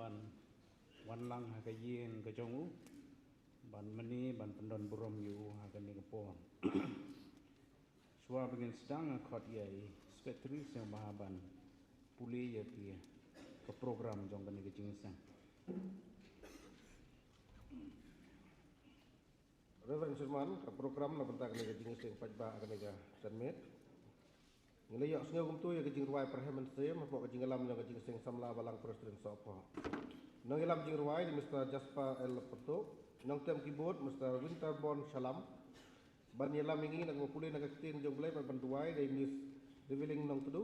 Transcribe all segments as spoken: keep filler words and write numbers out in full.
Ban wan lang ha ka ïing ka jong u ban mane ban pyndon burom ïa u ha kane ka por. Shuwa ba ngin sdang, nga khot ïa i Secretary sngewbha ban pule ïa ki, ka program jong kane ka jingïaseng. Reverend Sherman, ka program na bynta kane ka jingïaseng paidbah kane ka janmiet. Ngi la ïohsngew kumto ïa ka jingrwai pyrhem mynsiem hapoh ka jingïalam jong ka jingïaseng samla Balang Presbyterian Sohphoh. Nongïalam jingrwai dei Mister Jasper L Pyrtuh, nongtem keyboard Mister Winterborn Shalam. Ban ïalam ïa ngi na kaba pule na ka ktien jong U Blei bad ban duwai dei Miss Reveling Nongtdu.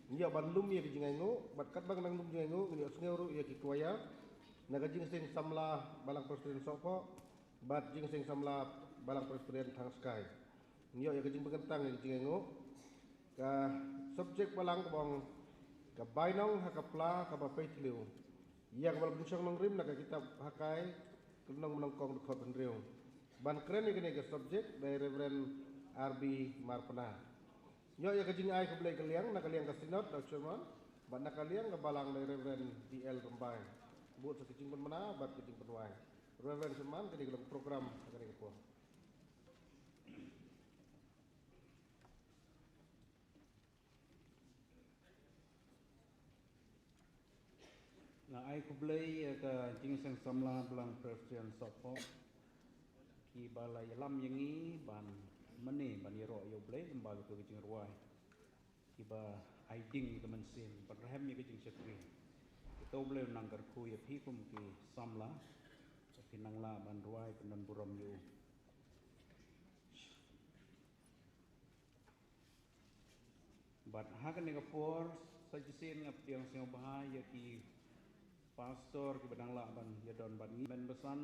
Ngi ïoh ban lum ïa ka jingainguh, bad katba ngi dang lum jingainguh, ngi ïohsngew ruh ïa ki choir na ka jingïaseng samla Balang Presbyterian Sohphoh bad jingïaseng samla Balang Presbyterian Thangskai. Ngi ïoh ïa ka jingpynkyntang ïa ka jingainguh. Ka subject balang ka ba ong, ka bainong ha ka pla kaba pei thliew. Ïa kaba la pynshong nongrim na ka kitab Hakai, ka lynnong ba nyngkong, dkhot hynriew. Ban kren ïa kane ka subject dei Reverend R B Marpna. Ngi ïoh ïa ka jingai khublei ka liang na ka liang ka Synod da u Chairman, bad na ka liang ka balang dei Reverend D L Rymbai. Bud sa ka jingpynbna bad ka jingpynwai. Reverend Sherman, kane ka long program ha kane ka por. Nga ai khublei ïa ka jingïaseng samla Balang Presbyterian Sohphoh, kiba la ïalam ïa ngi ban mane ban ïaroh ïa U Blei lyngba kito ki jingrwai kiba ai ding ïa ka mynsiem, ban rhem ïa ka jingshakri. Kito U Blei un nang kyrkhu ïa phi kum ki samla, ba phin nang lah ban rwai pyndon burom ïa u. Bad ha kane ka por, sa shisien nga pdiang sngewbha ïa ki pastor kiba dang lah ban ïadon bad ngi, mynbasan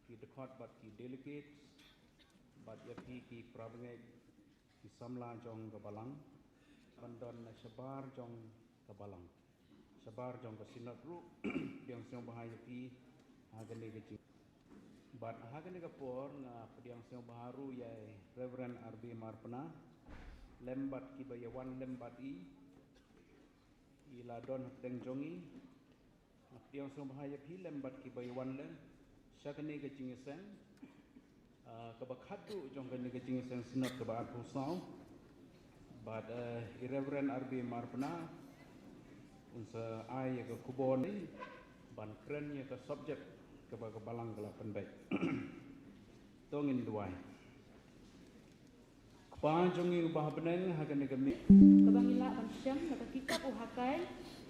ki dkhot bad ki delegates, bad ïa phi ki parabangeit, ki samla jong ka balang, ban don na shabar jong ka balang, shabar jong ka Synod ruh, pdiang sngewbha ïa phi ha kane ka jing. Bad ha kane ka por nga pdiang sngewbha ruh ïa i Reverend R B Marpna, lem bad kiba ïawan lem bad i, i la don hapdeng jong i. Nga pdiang sngewbha ïa phi lem bad kiba ïawan lem sha kane ka jingïaseng, ah, kaba khatduh jong kane ka jingïaseng Synod kaba arphew saw. Bad, eh, i Reverend R B Marpna un sa ai ïa ka khubor ban kren ïa ka subject kaba ka balang ka la pynbeit. To ngin duwai. Kpa jong ngi uba ha bneng, ha kane ka miet kaba ngi lah ban shem na ka kitab u Hakai,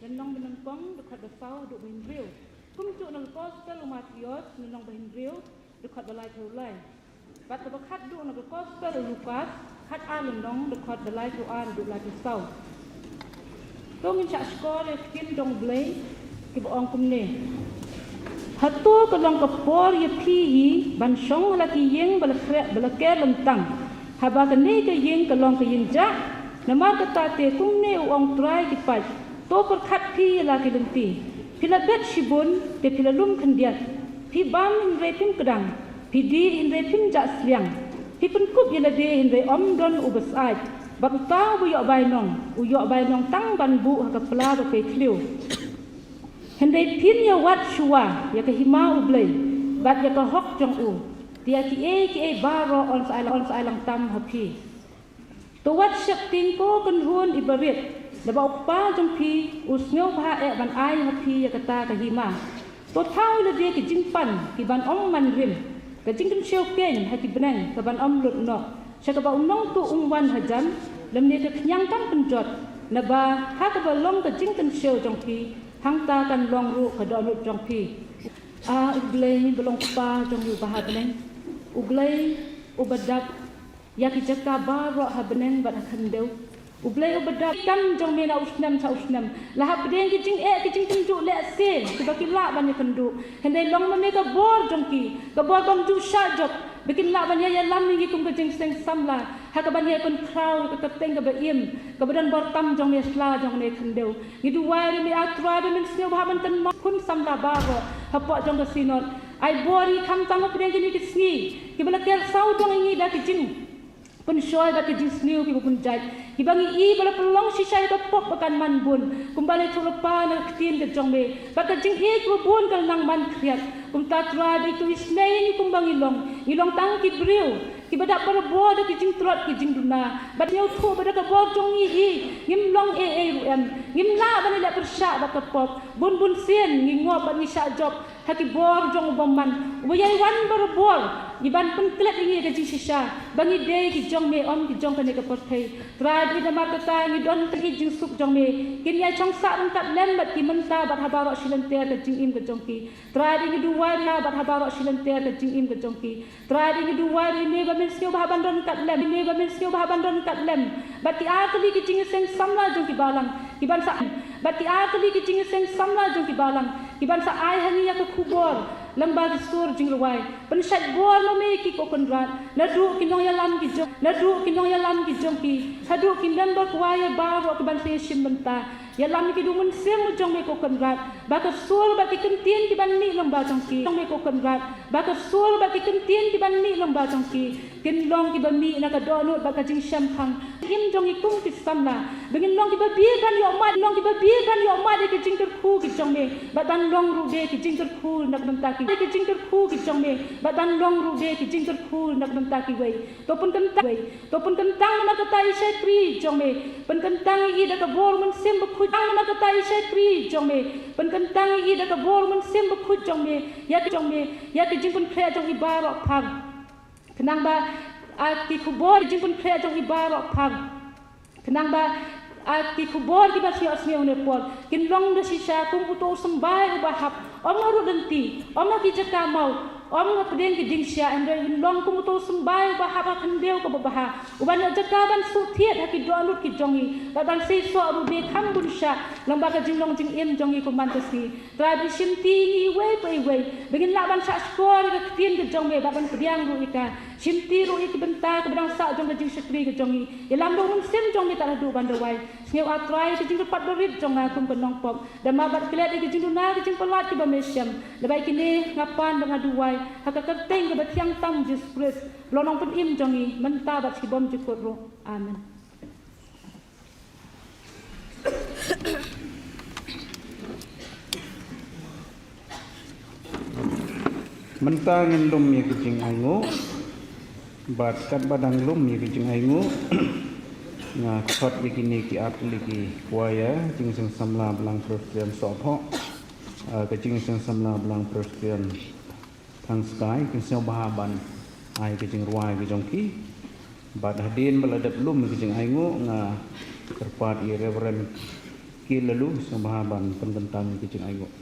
lynnong ba nyngkong, dkhot ba saw haduh ba hynriew. Kumjuh na ka Gospel u Mathaios, lynnong ba hynriew, dkhot ba laiphew lai. Bad kaba khatduh na ka Gospel u Lukas, khatar lynnong, dkhot ba laiphew ar haduh laiphew saw. To ngin shah shkor ïa ka ktien jong U Blei, kiba ong kumne. Hato ka long ka por ïa phi hi ban shong ha la ki ïing ba la khreh ba la ker lyntang, haba kane ka ïing ka long ka ïing jah? Namar kata te kumne u ong Trai ki paid, to pyrkhat phi ïa la ki lynti. Phi la bet shibun, te phi la lum khyndiat. Phi bam hynrei phim kdang. Phi dih hynrei phim jah sliang. Phi pynkup ïa lade hynrei ym don uba syaid. Bad uta uba ïoh bainong, u ïoh bainong tang ban buh ha ka pla ba pei thliew. Hynrei phin ïa wad shuwa ïa ka hima U Blei bad ïa ka hok jong u, te ïa kiei kiei baroh yn sa ai lang, yn sa ai lang tam ha phi. To wat sheptieng ko kynhun iba rit, naba u Kpa jong phi u sngewbha eh ban ai ha phi ïa kata ka hima. To thaw ïa lade ki jingpan ki ban ym man rim, ka jingkynshew keiñ ha ki bneng ka ban ym lut noh, sha kaba u nongtuh um wan hajan, lymne ka khñiang kam pynjot, naba ha kaba long ka jingkynshew jong phi, hangta kan long ruh ka dohnud jong phi. A U Blei ba long Kpa jong ngi uba ha bneng, U Blei uba dap ïa ki jaka baroh ha bneng bad ha khyndew. U Blei uba dap kam jong me na u snem sha u snem. La hapdeng ki jingeh ki jingtynjuh lehse kiba ki lah ban ïakynduh, hynrei long ma me ka bor jong ki, ka bor bym ju shah jop, ba kin lah ban ïa ïalam ïa ngi kum ka jingïaseng samla ha kaban ïa pynkhraw ïa ka kyrteng kaba im, kaba don bor tam jong me sla jong me khyndew. Ngi duwai ruh ïa me, A Trai, ba men sngewbha ban kynmaw khun samla baroh hapoh jong ka Synod. Ai bor ïa ngi khamtam hapdeng kine ki sngi kiba la ker sawdong ïa ngi da ki jing pynshoi bad ka jingsniew kiba bun jait, kiba ngi i ba la pynlong shisha ïa ka pop ba kan man bun, kumba la ïathuh lypa na ka ktien ka jong me, bad ka jingïeit kaba bun ka la nang man khriat. Kumta Trai, ba ïa katu isynei ngi kumba ngi long, ngi long tang ki briew kiba dap barabor da ki jingtlot ki jingduna, bad ngi ïathuh ba da ka bor jong ngi hi ngim long ei ei ruh em, ngim lah ban ïaleh pyrshah bad ka pop. Bun bun sien ngi ngop bad ngi shah jop ha ki bor jong u bymman uba ïai wan barabor, ngi ban pynklet ïa ngi ka jingshisha ba ngi dei ki jong me, ym ki jong kane ka pyrthei. Trai, ba namar kata ngi don tang ïa ki jingsuk jong me, kin ïai shong sah ryngkat lem bad ki mynta bad ha baroh shi lynter ka jingim ka jong ki. Trai, ba ngi duwai ruh ïa bad ha baroh shi lynter ka jingim ka jong ki. Trai, ba ngi duwai ruh ïa me ba men sngewbha ban don ryngkat lem, ïa me ba men sngewbha ban don ryngkat lem bad ki ar tylli ki jingïaseng samla jong ki balang ki ban sa, bad ki ar tylli ki jingïaseng samla jong ki balang ki ban sa ai ha ngi ïa ka khubor lyngba ki sur jingrwai. Pynshait bor ma me ïa ki, ko Kynrad, naduh ki nongïalam ki jong, naduh ki nongïalam ki jong ki haduh ki member choir baroh ki ban sa ïashim bynta. Ïalam ïa ki da u Mynsiem jong me, ko Kynrad, ba ka sur bad ki kyntien ki ban mih lyngba jong ki, jong me, ko Kynrad, ba ka sur bad ki kyntien ki ban mih lyngba jong ki kin long kiba mih na ka dohnud bad ka jingshemphang im jong ngi kum ki samla, ba ngin long kiba bieit ban ïoh mad, long kiba bieit ban ïoh mad ïa ki jingkyrkhu ki jong me bad ban long ruh de ki jingkyrkhu na ka bynta kiwei, ki jingkyrkhu ki jong me bad ban long ruh de ki jingkyrkhu na ka bynta kiwei. To pynkyntang, to pynkyntang namar kata i shakri jong me, pynkyntang ïa i da ka bor Mynsiem Bakhuid, namar kata i shakri jong me, pynkyntang ïa i da ka bor Mynsiem Bakhuid jong me, ïa ki jong me, ïa ki jingpynkhreh jong i baroh phar. Khnang ba, ah, ki khubor jingpynkhreh jong i baroh phar. Khnang ba, ah, ki khubor kiba sngewsih ne por kin long da shisha kum uto u symbai uba hap, ym ha rud lynti, ym ha ki jaka maw, ym ha pdeng ki dieng sha, hynrei kin long kum uto u symbai uba hap ha khyndew kaba bha, uban ïoh jaka ban sngewthied ha ki dohnud ki jong ngi, bad ban seisoh ruh de kham bun sha lyngba ka jinglong jingim jong ngi kum man ka sngi. Trai, ba shimti ïa ngi iwei pa iwei ba ngin lah ban shahshkor ïa ka ktien ka jong me bad ban pdiang ruh ïa ka. Shimti ruh ïa ki bynta kiba dang sah jong ka jingshakri ka jong ngi. Ïalam da u Mynsiem jong me tad haduh ban da wai. Sngewbha Trai, ka jingkyrpad barit jong nga kum ka nongpop, da map bad klet ïa ka jingduna ka jingpyllait kiba me shem. Lyngba ïa kine nga pan bad nga duwai ha ka kyrteng kaba thiang tam Jisu Khrist, ba long Nongpynim jong ngi, mynta bad shibymjukut ruh. Amen. Mynta ngin lum ïa ki jingainguh. Bad katba dang lum ïa ki jingainguh, nga khot ïa kine ki ar tylli ki choir, Jingïaseng Samla Balang Presbyterian Sohphoh, ah, ka Jingïaseng Samla Balang Presbyterian Thangskai, kin sngewbha ban ai ka jingrwai ka jong ki. Bad hadien ba la dep lum ki jingainguh, nga kyrpad ïa Reverend Kilalu sngewbha ban pynkyntang ki jingainguh.